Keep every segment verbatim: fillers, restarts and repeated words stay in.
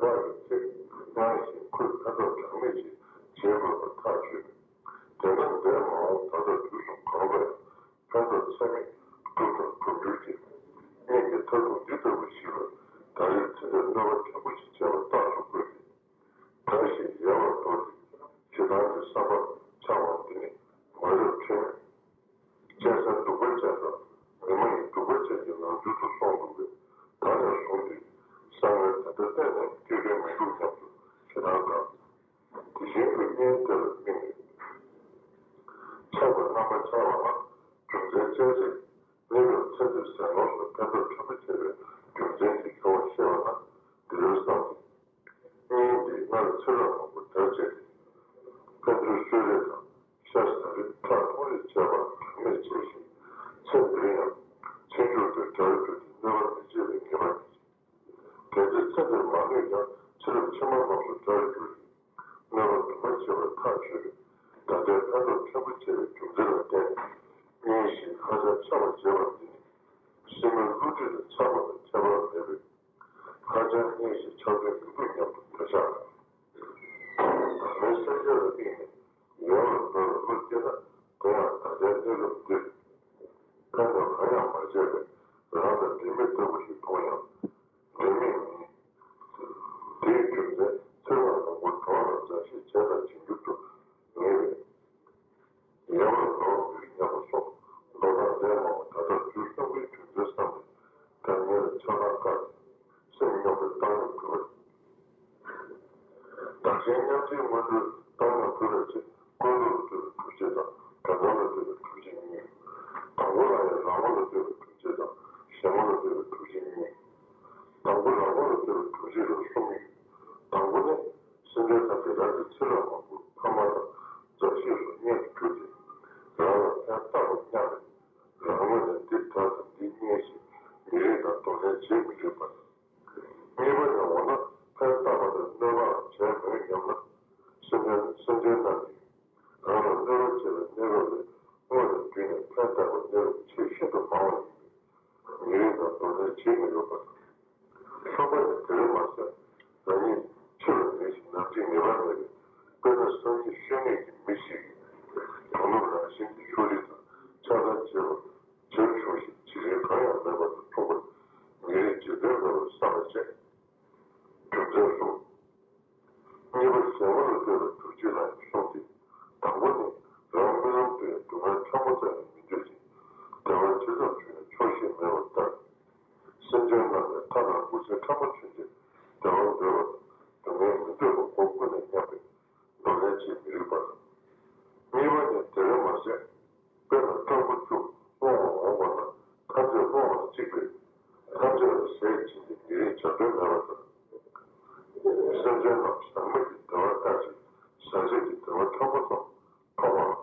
བདག་གི་ཚེ་གནང་ཞིང་ཁོས་ཕན་ཐོགས་གྲངས་མེད་ཅིག་བྱེད་དགོས་པར་ཐག་ཆོད། དེ་ལྟར་འདས་མ་འོངས་ད་ལྟ་དུས་གསུམ་གང་ལ་ཡང་ཕན་ཐོགས་ཚད་མེད་སྒྲུབ་དང་སྒྲུབ་འགྱུར་གྱི་གཉེན་གྱི་མཐར་ཐུག་འདི་ལྟ་བུ་ཞིག་ལ་ད་རེས་ཚེ་འདིར་གནོད་པ་ཕྲན་བུ་ཞིག་བྱས་པ་རྟགས་སུ་བཀོད་དེ། བཀྲ་ཤིས་ཡལ་བར་དོར་ཏེ་ཞེ་སྡང་གི་བསམ་པ་འཆང་བ་འདི་ནི་མ་རབས་ཁྲེལ་མེད། སྤྱན་གསལ་གདུག་པ་ཅན་དང་ཉི་མ་ཡི་གདུག་པ་ཅན་གྱི་ངང་ཚུལ་དུ་སོང་འདུག་པས། ད་ནས་བཟུང་སྟེ་བསམ་ངན་ད་ལྟ་གཏན་ནས་སྐྱེ་རྒྱུ་མི་འདུག་སྙམ་དུ་ཞེ་སྡང་དང་། དེ་བཞིན་དུ་གཉེན་དེ་ལ་དམིགས་ནས། ཆགས་པའི་རྣམ་པ་འཆར་བ་ལ་རྒྱུ་མཚན་ཅན་ཞིག་གནས་སྐབས་ཚེ་འདིར་ཟས་ནོར་སོགས་ཕན་ཐོགས་ཕྲན་བུ་བྱེད་པའི་རྒྱུ་མཚན་གྱི་ཆེ་བ་ཤེས་པ་ན་འདི་ལྟར་བསམ་སྟེ། གཉེན་འདིས་སྔར་ཚེ་རབས་མང་པོ་དལ་བྱས་ཏེ། ཕན་ཚུན་གསོད་རེས་དང་ཤ་ཟ་རེས་ཁྲག་འཐུང་རེས་བྱས་པ་གྲངས་མེད་བྱས་ཤིང་། ཚེ་འདིར་ཡང་ཕྱིས་འབྱུང་དུ་དགྲར་གྱུར་ཏེ་གནོད་པ་མི་བྱེད་པའི་ངེས་པ་ཡིན། གལ་ཏེ་ཚེ་འདིར་མ་གནོད་ཀྱང་ཚེ་རབས་ཕྱི་མ་རྣམས་སུ་དགྲར་གྱུར་ཏེ་གནོད་པ་དུ་མ་བྱེད་པར་ཐག་ཆོད་པས། ད་ལྟའི་ཕན་ཐོགས་ཕྲན་བུ་བྱེད་པའི་རྒྱུ་མཚན་ལ་བརྟེན་ནས་གཉེན་ཞིག་ཧ་ཅང་ཆགས་པར་བྱེད་པ་འདི་ནི་སེམས་མེད་བསླུ་བྲིད་དང་ཆགས་པ་དང་ཁྱད་པར་མེད་པས། ཧ་ཅང་གཉེན་ཞིག་ཆགས་དོན་མི་འདུག་སྙམ་དུ་འདོད་ཆགས་དང་། བདག་མེད་སེམས་ཅན་ལ་དམིགས་ནས་ཡལ་བར་འདོར་བའི་བློ་སྐྱེས་ན། དེ་ཡང་ད་ལྟའི་གནས་སྐབས་འདིར་ཕན་ཐོགས་གང་ཡང་མ་བྱས་པས་རང་དང་འབྲལ་མེད་ལྟ་བུ་ཞིག་མཐོང་ཡང་འབྲལ་མེད་མིན། དེའི་རྒྱུ་མཚན་ཚེ་རབས་མང་པོར་གྲོགས་དང་མཛའ་བཤེས་བྱས་དང་བྱེད་འགྱུར་དུ་ངེས་པས། ཡལ་བར་འདོར་བའི་སྙམ་པ་སོགས་མདོར་ན་འདས་མ་འོངས་ད་ལྟ་དུས་གསུམ་པའི་རྒྱུ་མཚན་བསམ་ནས་ད་ཉེ་བའི་ཆགས་སྡང་དཀར་སེམས་སྙོམས་པའི་བཏང་སྙོམས་གྲུབ་པ། བདག་གཞན་མཉམ་བརྗེའི་སྔོན་འགྲོའི་བཏང་སྙོམས་གྲུབ་པའི་ཚེ་ཀུན་སློང་ལ་ལྟོས་པའི་གྲུབ་བྱེད་དང་དོན་དམ་ལ་ལྟོས་པའི་གྲུབ་བྱེད་གཉིས། དང་པོ་ལ་ཡང་རང་ངོ་ལ་ལྟོས་པའི་གྲུབ་བྱེད་དང་གཞན་ངོ་ལ་ལྟོས་པའི་གྲུབ་བྱེད་གཉིས། དང་པོ་རང་ངོ་ལ་ལྟོས་པའི་གྲུབ་བྱེད་ལ་གསུམ་ཡོད། དང་པོ་ནི། སེམས་ཅན་ཐམས་ཅད་རང་གི་ཚེ་རབས་མང་པོའི་ཕ་མ་དང་མཛའ་བཤེས་སུ་གཉེན་དུ་གྱུར་ཏེ། རང་ལ་ཕན་བཏགས་པར་སྙམ་པས། རང་ངོས་ནས་འདི་དགྲ་དང་འདི་གཉེན་ཞེས་མི་རིགས་དང་གདོང་ལེན་བྱེད་མི་རིགས་པ་དང་། གཉིས་པ་ནི་འོ་ན་ཕན་བཏགས་པ་དང་གནོད་པའང་བྱས་མོད་སྙམ་ན། སེམས་ཅན་སེམས་ཅན་རྣམས་ཀྱིས་རང་ལ་གནོད་པ་བྱེད་པའི་གནས་སྐབས་ལས་སྔོན་ལ་བརྒྱུད་ནས་ཕན་བཏགས་པའི་གནས་སྐབས་ཆེས་ཤིན་ཏུ་མང་བ་ཡིན་པས། མི་རིགས་དང་གདོང་ལེན་བྱེད་མི་ཡོང་བ་དང་། གསུམ་པ་ནི་དེར་མ་ཟད་རང་ཉིད་ཕྱི་ལ་མེད་ཅིང་ནང་བཞིན་ངེས་པ་མེད་པས། དཔེར་ན་སང་ཉིན་ཤོད་མཁན་གྱི་མི་ཞིག་གིས་དོ་ནུབ་རང་བཞིན་གྱི་ཕྱོགས་རིས་དང་ཆགས་སྡང་བྱེད་པ་བྱེད་བྱུང་ཞིང་ཇི་བཞིན་གང་ཡང་མེད་པ་དང་མཚུངས་པར་ཉེ་རིང་འཇིག་རྟེན་མེད་པར་བསམ་པ་བཅས། རྒྱུ་མཚན་གསུམ། གཉིས་པ་གཞན་ངོ་ལ་ལྟོས་པའི་གྲུབ་བྱེད་ལ་ཡང་གསུམ་སྟེ། དང་པོ་ནི། རང་རྨི་ལམ་དུ་ཡང་སྡུག་བསྔལ་ཕྲ་མོ་ཙམ་ཡང་མི་འདོད་ཅིང་། བདེ་བ་ཇི་ཙམ་བྱུང་ཡང་ཆོག་ཤེས་མེད་པ་ལྟར། སེམས་ཅན་རྣམས་ལ་ཐ་ན་སྐུ་ཚེ་ཕྲ་མོ་ཐོན་ཏེ་བདེ་བ་འདོད་པ་དང་སྡུག་བསྔལ་མི་འདོད་པ་ཁོ་ཀུན་ནས་མཉམ་པས་གདོང་ལེན་བྱེད་མི་རིགས་པ་དང་། གཉིས་པ་ནི་དེར་མ་ཟད། དཔེར་ན་སྤྲང་པོ་ཁྱོད་སློང་བར་འོངས་པ་ན་ཐམས་ཅད་སློང་བ་གཅིག་པས་ཐམས་ཅད་ལ་ཟས་བྱིན་ཏེ་ཉེ་རིང་བྱ་དོན་མེད་པ་དང་། སེམས་ཅན་རྣམས་ཟག་མེད་ཀྱི་བདེ་བ་ལྟ་ཞིང་ཟག་བཅས་ཀྱི་བདེ་བ་ཕྲ་མོ་ཙམ་མཐོང་བའམ་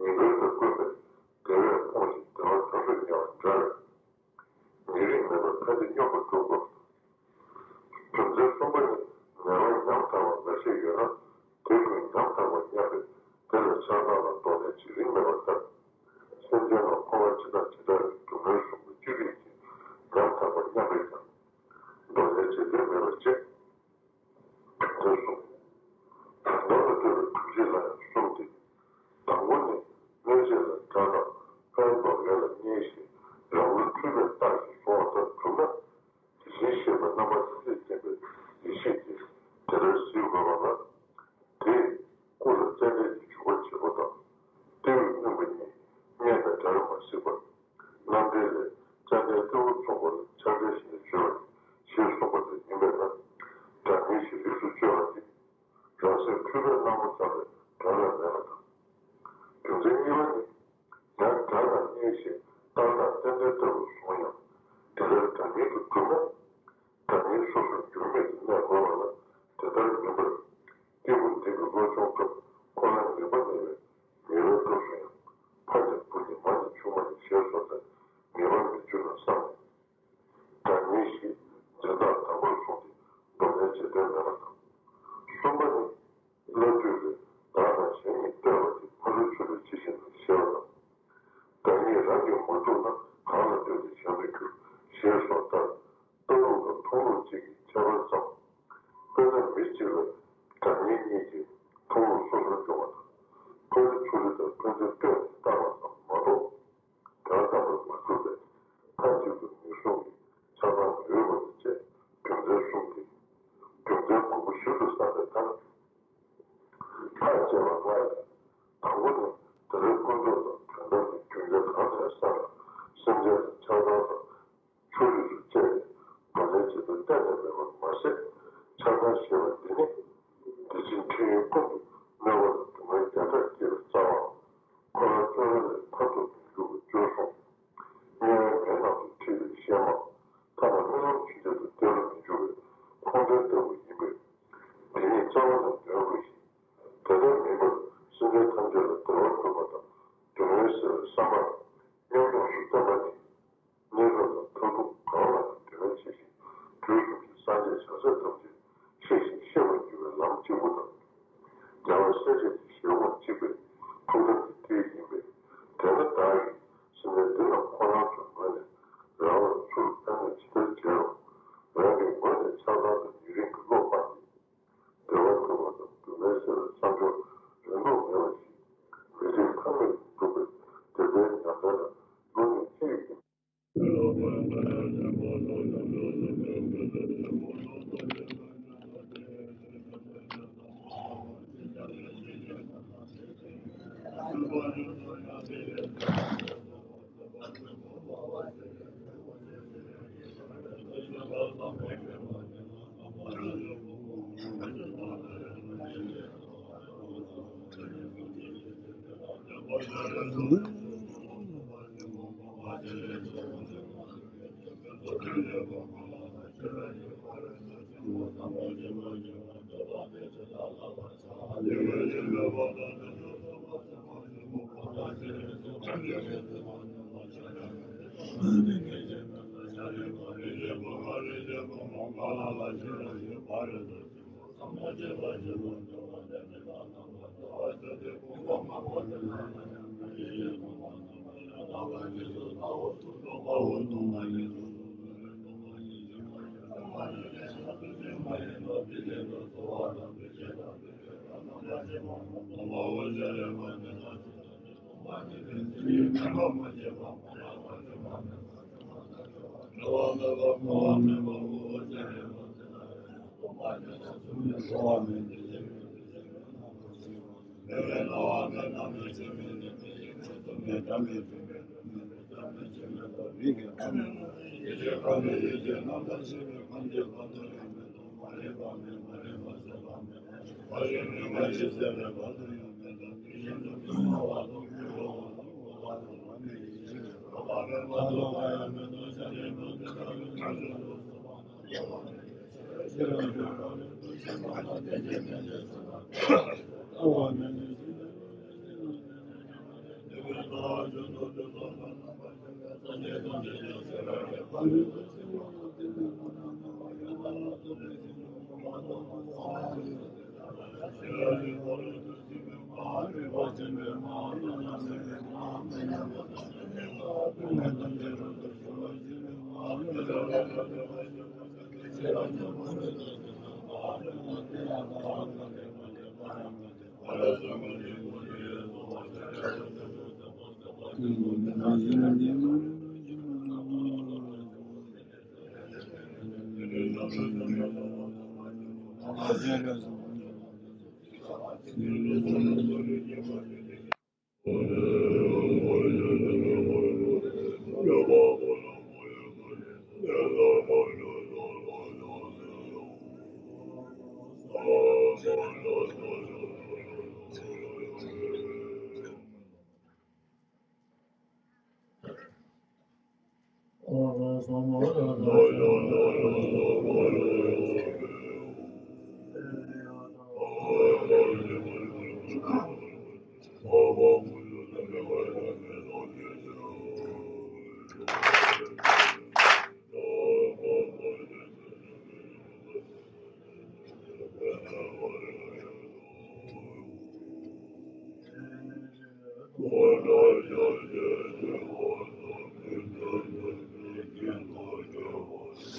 ཉིན་དཀར་དང་བསྟུན་པའི་བདེ་བས་ཕོངས་ཤིང་བདེ་བ་དོན་དུ་གཉེར་བ་འདྲ་བས། ཉེ་རིང་མེད་པར་ཕན་བདེ་སྙོམས་པར་འཇུག་དགོས། རྒྱུ་མཚན་གསུམ་པ་ནི་ངལ་བ་ཉམ་ཐག་པ་འགའ་ཤས་ཡོད་ན་དེ་ཀུན་ཉམ་ཐག་པར་སྙམ་པས་དེ་ལ་ཆགས་སྡང་དང་གདོང་ལེན་བྱེད་རིན་མེད་པ་ལྟར། སེམས་ཅན་ལ་འཁོར་བ་ཇི་ལྟར་ཇི་ལྟར་གྱི་སྡུག་བསྔལ་གསུམ་ལ་ཅི་རིགས་ཀྱིས་ཉམ་ཐག་པར་སྙམ་པས་ཀྱང་གདོང་ལེན་བྱེད་རིན་མེད་པར་བྱེད། དོན་གསུམ། དོན་དམ་ལ་ལྟོས་པའི་གྲུབ་བྱེད་ལ་ཡང་གསུམ་སྟེ། དང་པོ་ནི། གནོད་བྱེད་ལ་དགྲ་དང་ཕན་འདོགས་ཡས་ལ་གཉེན་ཞེས་རང་ལུགས་འཁྲུལ་པའི་རྟགས་ཀྱིས་བཟུང་བ་ལྟར་གྲུབ་ན། དེ་བཞིན་གཤེགས་པའི་རྣམ་པ་ཐམས་ཅད་མཁྱེན་པའི་ཡེ་ཤེས་ཀྱིས་དེ་ལྟར་གཟིགས་དགོས་པ་ལ། དེས་སྐུ་ལ་ཙནྡན་གྱི་བྱུག་པ་བྱེད་པོ་དང་། ལྟེ་བའི་སྣུན་པ་གཉིས་སྔས་དང་འདྲ་བར་མ་གཟིགས་པར། རྣམ་འགྲེལ་ལས་ཙནྡན་ལྟེ་བ་མཚུངས་པ་ལ་ཕྱག་འགྲེལ་ཞེས་བརྗོད་པ་ཞེས་གསུངས་པ་ལྟར་ཡིན་པས་ན། སྒྲ་ཉིད་ཞེས་རིགས་སུ་གཅོད་པ་སྟེ། རང་སེམས་འཁྲུལ་པས་སྣང་བ་ཙམ་ལས་སྒྲ་ལ་མེད་པ་དང་། རྒྱུ་མཚན་གཉིས་པ་ནི། ཡང་སྒྲ་དང་གཉིས་ཞེས་རྟགས་དང་རྟེན་འབྲེལ་ལྟ་བུར་བཟུང་ཡང་དེ་ལྟར་སྒྲ་ཉིད་དུ་གྲུབ་ན། སྒྲ་ཉིད་སོ་སོར་འགྱུར་མེད་དུ་གནས་དགོས་པ་ལ་དེ་ལྟར་མིན་པར། སྐྱེས་བུ་འདི་གི་བློ་སྦྱོང་སྐབས་ཁོ་ན་ངེས་པ་མེད་པས་ངེས་པའི་སྐབས་སུ་ཡང་ཕ་ནི་བུ་ནི་མ་ནི་ཆུང་མ་ནི་ཞེས་སོགས་ལས་ངེས་པ་མི་འགྱུར་ལ་བསམ་ནས། སྒྲ་ཉིད་ཞེས་འཛིན་སྟངས་དམ་པར་བཟུང་སྟེ་གདོང་ལེན་བྱེད་དོན་མེད་པ་དང་། གསུམ་པ་ནི། བླ་སྤྲུལ་ལས་བདག་དང་གཞན་གཉིས་བསྟོད་པ་དེ་ཕ་རོལ་ཕྱོགས་ལས་ཇི་བཞིན་ནོ་ཞེས་པ་དང་། བདག་ཉིད་རང་གིས་མ་ཐུབ་ན་གང་ལ་བསྟོད་དེ་བཞག་ཏུ་འགྱུར་ཞེས་སོགས་ལྟར་ལྟ་ལུགས་དང་མཐོང་ལུགས་གཅིག་གི་ཁྱད་པར་ཙམ། མི་གཅིག་ལ་དགྲ་གཉེན་གཉིས་ཀྱིས་ཐུགས་ལ་སོ་སོར་འཇོག་པ་དང་། ཕུ་ནུ་ཆུང་རིགས་དང་ཕན་ཚུན་བསྟུན་ནས་བཏང་བ་ཙམ་མ་གཏོགས། དོན་དམ་པར་མ་གྲུབ་པས། མཐའ་གཅིག་ཏུ་མི་སྲུང་གི་ཆགས་སྡང་མི་འོས་པ་དང་བཅས་རྒྱུ་མཚན་གསུམ་སྟེ། རྒྱུ་མཚན་དགུ་པོ་ཞིབ་ཏུ་བསམས་པའི་མཐར། ཐག་བཅད་པ་ལྔ་ཡིས། དང་པོ་ནི། དེ་ལྟར་ཀུན་རྫོབ་དང་དོན་དམ་གྱི་རྒྱུ་མཚན་གང་ཡིན་ཟེར་ན། སེམས་ཅན་ལ་ཆགས་སྡང་དང་ཕྱོགས་རིས་སུ་བཅད་ནས་བག་ལེབ་བྱེད་དོན་གཏན་ནས་མེད་པར་མ་ཟད། ཆགས་སྡང་ཞེས་པ་འདི་ནི། བདེ་སྐྱིད་འཕྲིན་ཡུལ་ཀུན་ཏུ་གནོད་པ་དང་སྡུག་བསྔལ་བརྒྱ་ཕྲག་བསྐྱེད་པའི་རྩ་བའམ། འཁོར་བ་བཅོམ་པ་ལས་ཐར་དུ་མི་འགྱུར་བའི་སྐྱོན་གསུམ། དམྱལ་བའི་མེ་རྣམས་སུ་འཁྲིགས་པའི་གཤེད་མ། ཐ་ན་རྨི་ལམ་ཆུ་གཏེར་དུ་བརྡལ་དུ་མི་འཇུག་པའི་ཁོང་ཁྲོའི་ལྟ་བུ་ཡིན་པས། དེ་ཉིད་རྩ་བ་ནས་གདོན་དགོས་ཤིང་། དེ་ལྟར་མིན་པར་སེམས་ཅན་ཐམས་ཅད་ལ་བདེ་བ་སྒྲུབ་པ་དང་སྡུག་བསྔལ་སེལ་བའི་བསམ་པ་ཉམས་མྱོང་སུ་བསྟེན་པ་ནི། གནས་སྐབས་དང་མཐར་ཐུག་གང་ལ་ཡང་དོན་ཆེ་ཞིང་དུས་གསུམ་གྱི་སངས་རྒྱས་བྱང་སེམས་ཐམས་ཅད་ཤེས་ཤིང་ཤེས་པར་འགྱུར་བའི་ལམ་གཅིག་པུ་དང་། རྒྱལ་བ་སྲས་བཅས་ཀྱི་བཞེད་དགོངས་གཅིག་པའི་ཐུགས་དམ་གྱི་རྒྱུད་ཡིན་པས། དེས་ན་བདག་གིས་སེམས་ཅན་འདི་རྣམས་ཁོ་རང་ཚོའི་ངོས་ནས་རང་ལ་ཚུར་ཕན་ནུས་ཇི་ལྟར་བྱེད་རུང་། རང་གི་ངོས་ནས་ཆགས་སྡང་དང་ཉེ་རིང་གི་བློ་སྤངས་ཏེ། བདེ་བ་སྒྲུབ་པ་དང་སྡུག་བསྔལ་སེལ་བའི་བསམ་སྦྱོར་རེ་དོགས་མེད་པ་ཞིག་མི་ཚེ་ཁ་ལོ་ཡིས་སྒྲུབ་པའི་དེ་ལྟའི་ཉམས་ལེན་ལ་བློ་གནས་ཅི་ཡིན།